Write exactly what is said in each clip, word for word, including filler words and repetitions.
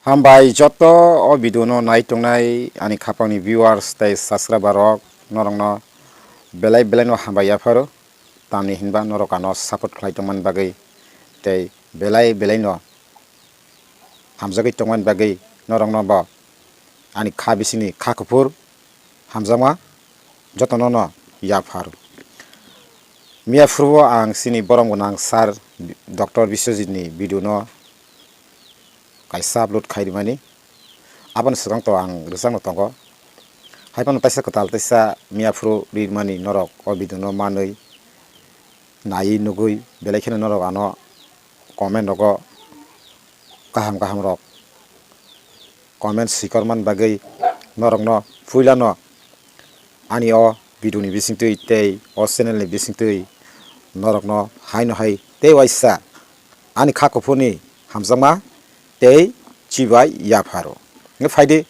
Hambai joto o video no nai tongnai ani khapangni viewers tei subscriber rok, norokno belai belai no hambai yapharo, tamni hinba norok ano support khlai tongmani bagwi tei belai belai no hamjagwi tongmani bagwi norokno bo ani kha bisingni kha kuphur hamjakma jotono no yapharo. Miya phuru o ang chini borom gwnang sir Doctor Biswajit ni video no kaisa upload khai rimani. Aboni swkang to ang rwchapno tongo. Hai phano taisa kwtal taisa miya phuru rimani norok o video no manwi naiwi nugwi belai kheno norok ano comment rogo kaham kaham rok comment sikor man bagwi norokno puilano ani o video ni bisingtwi tei o channel ni bisingtwi norokno haino hai tei waisa ani kha kuphurni hamjakma tei chibai yapharo. Hwnkhe phaidi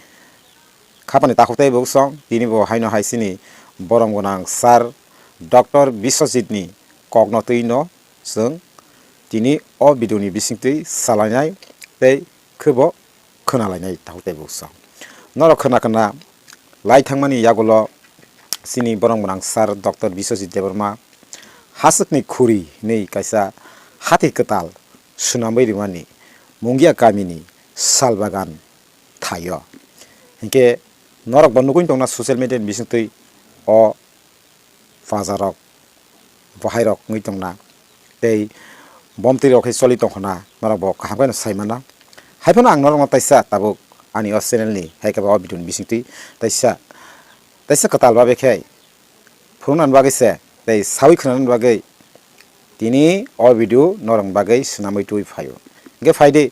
khapani takhuk tei bwsong tini bo haino hai chini borom gwnang sir Doctor Biswajit ni kokno twi no chwng tini o video ni bisingtwi salainai tei khebo khwnalainai takhuk tei bwsong. Norok khwna khwna lai thangmani yagulo chini borom gwnang sir Doctor Biswajit Debbarma haswkni khuri hinwi kaisa hati kwtal swnamwi rimani Mungia kamini Salbagan thaio. Hinkhe norok bo nugwi tongna social media ni bisingtwi o phajarok, bohairok wngwi tongna tei bomtwi rok khe choli tongkhna norok bo kaham khe sai mana. Hai phano ang norokno taisa tabuk ani o channel ni hai khe ba o video ni bisingtwi taisa, taisa kwtal babe khe phunuknani bagwi se tei sawi khwnanani bagwi tini o video norokni bagwi swnamwi twi phaio. Hwnkhe phaidi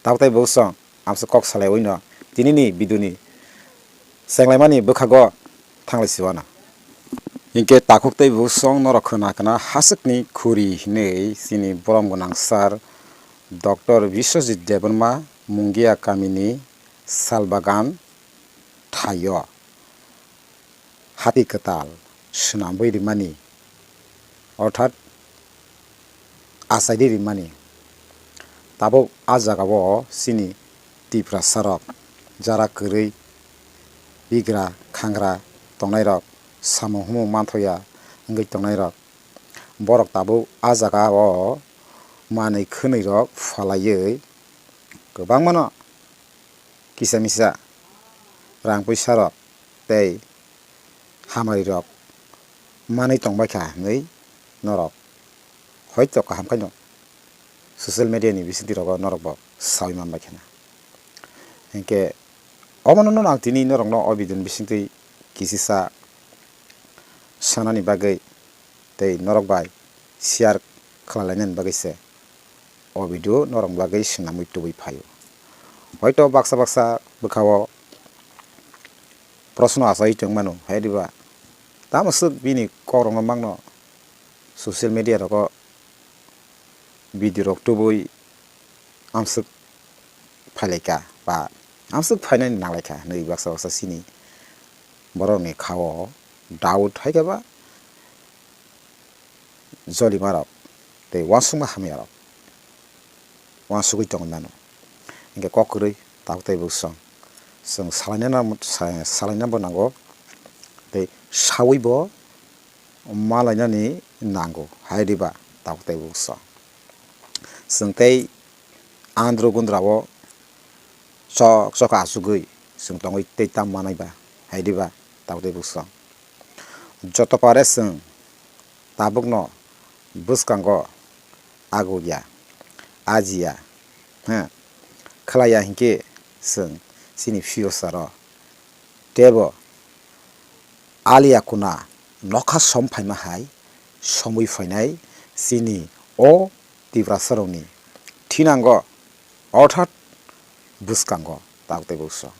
tabuk tei bwsong amsa kok salaiwi no tinini video ni chenglaimani bwkhago thanglai siwana. Hinkhe takhuk tei bwsong norok khwna khwna haswkni khuri hinwi chini borom gwnang sir Doctor Biswajit Debbarma Mungia kamini Salbagan thaio hati kwtal swnamwi rimani, orthat achaidi rimani. Tabuk a jagao chini Tiprasarok jara kwrwi bigra khangra tongnairok, samung humung manthoya wngwi tongnairok, borok tabuk a jagao manwi khwnwirok phalaiwi kwbangmano kisa misa rang puisa rok tei hamari rok manwi tongbai kha hinwi norok hoito kaham khaino social media ni bisingtwi rogo norok bo sawi manbai khana. Hinkhe omono no ang tini norokno o video ni bisingtwi kisisa sanani bagwi tei norok bai share khlai lainani bagwi se o video norok bagwi swnamwi tubui phaio. Hoito baksa baksa bwkhao proshno achai tongmano, hai diba? Tamo swk bini kokrokno mangno social media rogo video rok tubui amswk phailaikha ba amswk phainani nanglaikha hinwi baksa baksa chini borokni khao doubt hai khe ba jolimarok tei uansukma hamyarok uansugwi tongwi mano. Hinkhe kok kwrwi tabuk tei bwswng chwng salaina, salaina bo nango tei sawi bo malainani nango hai diba tabuk tei bwswng. Chwng tei andro gundra o chok chok achugwi chwng tongwi tei tam manai ba hai diba tabuk tei bwswng. Joto pare chwng tabukno bwskango agu ya, aji ya, ha, khlai ya hinkhe chwng chini future o teibo alia kuna nokha som phaima hai somwi phainai chini o Tiprasarokni thinango orthat bwskango tabuk tei bwswng.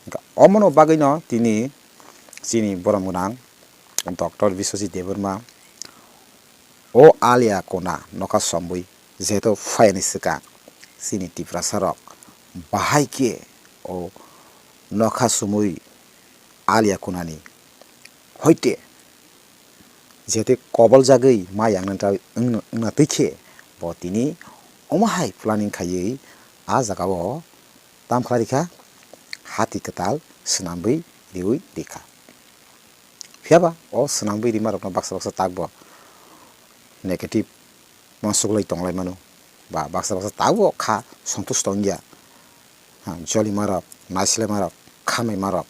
Hinkhe omono bagwino tini chini borom gwnang Doctor Biswajit Debbarma o alia kuna nokha somwi jehetu phaiyani swkang chini Tiprasarok bahai khe o nokha somwi alia kunani hoite jehetu koboljagwi ma yang wngna twi khe bo tini omo hai planning khaiwi a jagao Kam khlai rikha, hati kwtal swnamwi riwi rikha. Phiyaba o swnamwi rimarokno baksa baksa takbo negative uansuklai tonglaimano, ba baksa baksa takbo kha sontusto wngya, ha, jolimarok, naisilamarok, khamaimarok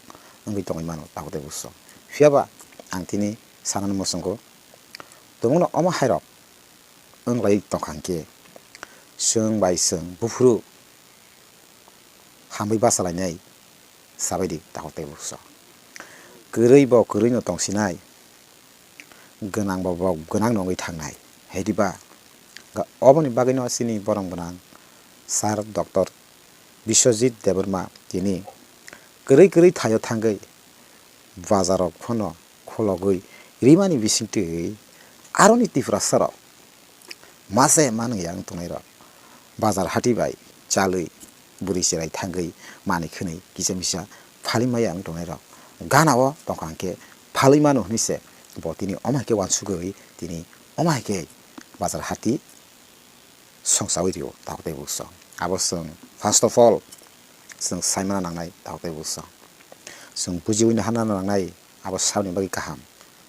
wngwi tongwi mano, takhuk tei bukhuk. Phiyaba ang tini sanani muchungo, tumungno omo hairok wnglai tongkha hinkhe, chwng bai chwng buphuru hamwi bachalainai sabaidi, takhuk tei bukhuk. Kwrwi bo kwrwino tongsinai, gwnang bo bo gwnang nongwi thangnai. Haidiba, ga-, oboni bagwino chini borom gwnang Sir Doctor Biswajit Debbarma tini kwrwi kwrwi thaio thangwi bazarok phano khologwi rimani bisingtwi aroni Tiprasarok mase manwi yang tongnairok bazar hati bai chalwi bwrwi cherai thangwi manwi khwnwi kisa misa phalwi maya wng tongnairok gana o tongkha hinkhe phalwi mano hwnwi se bo tini omo hai khe uansugwi tini omo hai khe bazar hati songchawi rio, takhuk tei bukhuk. Abo chwng first of all chwng saimana nangnai, takhuk tei bukhuk. Chwng bujiwi hana nangnai, abo saboni bagwi kaham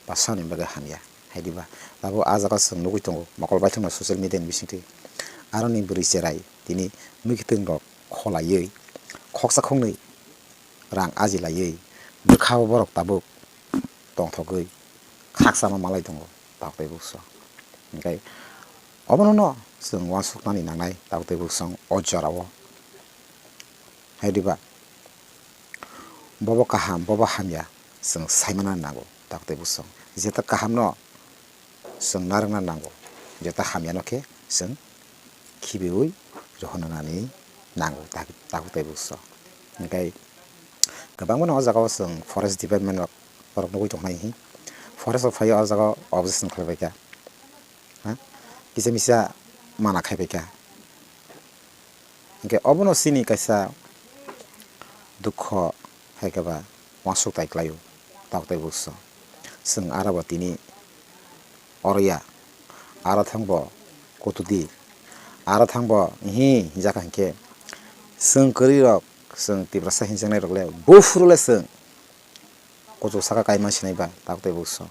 ba saboni bagwi hamya. Haidiba, abo ah jaga chwng nugwi tongo, mokol baithangno social media ni bisingtwi. Aroni bwrwi cherai tini mwkhitwng rok kholaiwi khoksa khoknwi rang aji laiwi bwkha o borok tabuk tongthogwi khakchangma malai tongo, takhuk tei bukhuk. Hinkhe obono no chwng uansuknani nangnai, takhuk tei bukhuk, o jorao. Haidiba, bobo kaham, bobo hamya, chwng saimana nango, takhuk tei bukhuk. Jeta kahamno chwng narwkna nango, jeta hamyano khe chwng khibiwi rohornani nango, tak-, takhuk tei bukhuk. Hinkhe kwbangmano o jagao chwng forest department rok borok nugwi tongkha nai, forest rok phaiwi o jagao objection khlaibaikha, ha, kisa misa mana khaibaikha. Hinkhe obono chini kaisa dukho hai khe ba uansuk tai klaio, takhuk tei bukhuk. Chwng aro bo tini oro ya, aro thangbo kutudi, aro thangbo hi hinjak hinkhe chwng kwrwi rok, chwng Tiprasa hinjaknai rok le buphuru le chwng kuchuk saka kaima sinai ba, takhuk tei bukhuk.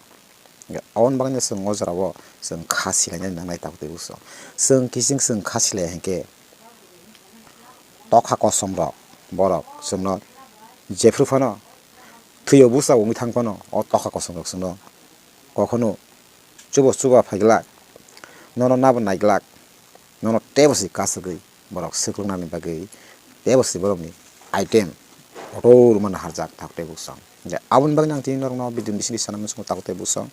Aboni bagwino chwng o jorao chwng kha silaina nangnai, takhuk tei bukhuk. Chwng kiching chwng kha silaiya hinkhe tokha kosom rok borok chwngno jephru phano thwio busa wngwi thang phano o tokha kosom rok chwngno kokhno chubo chuba phaiglak, nono nabo naiglak, nono teibo se kasugwi borok swklugnani bagwi teibo se borokni item kotor mano harjak, takhuk tei bukhuk. Je aboni bagwi ang tini norokno video ni bisingtwi sana muchungo, takhuk tei bukhuk.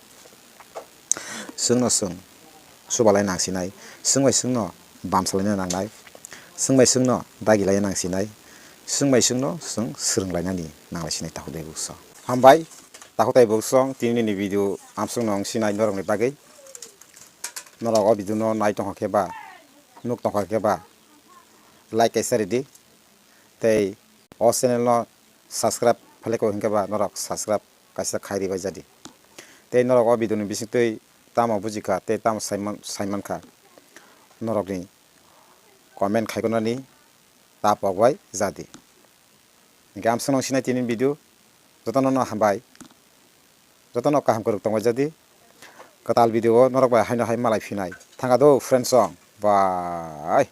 Chwngno chwng chubalai nangsinai, chwng bai chwngno bamsalaina nangnai, chwng bai chwngno dagilai nangsinai, chwng bai chwngno chwng swrwnglainani nanglaisinai, takhuk tei bukhuk. Hambai, takhuk tei bukhuk, tini ni video amsukno wng sinai norokni bagwi. Norok o video no nai tongkha khe ba, nuk tongkha khe ba, like kaisa ridi. Tei o channel no subscribe phailai kok hinkhe ba norok subscribe kaisa khai ribai jadi. Tei norok o video ni bisingtwi tamo bujikha tei tamo saiman-, saimankha, norokni comment khaikonani ta pokbai jadi. Hinkhe amsukno sinai tini video, jotono no hambai, jotono kaham kwrwk tongbai jadi. Kwtal video o norok bai haino hai malai phinai thangkha do friends song, bye.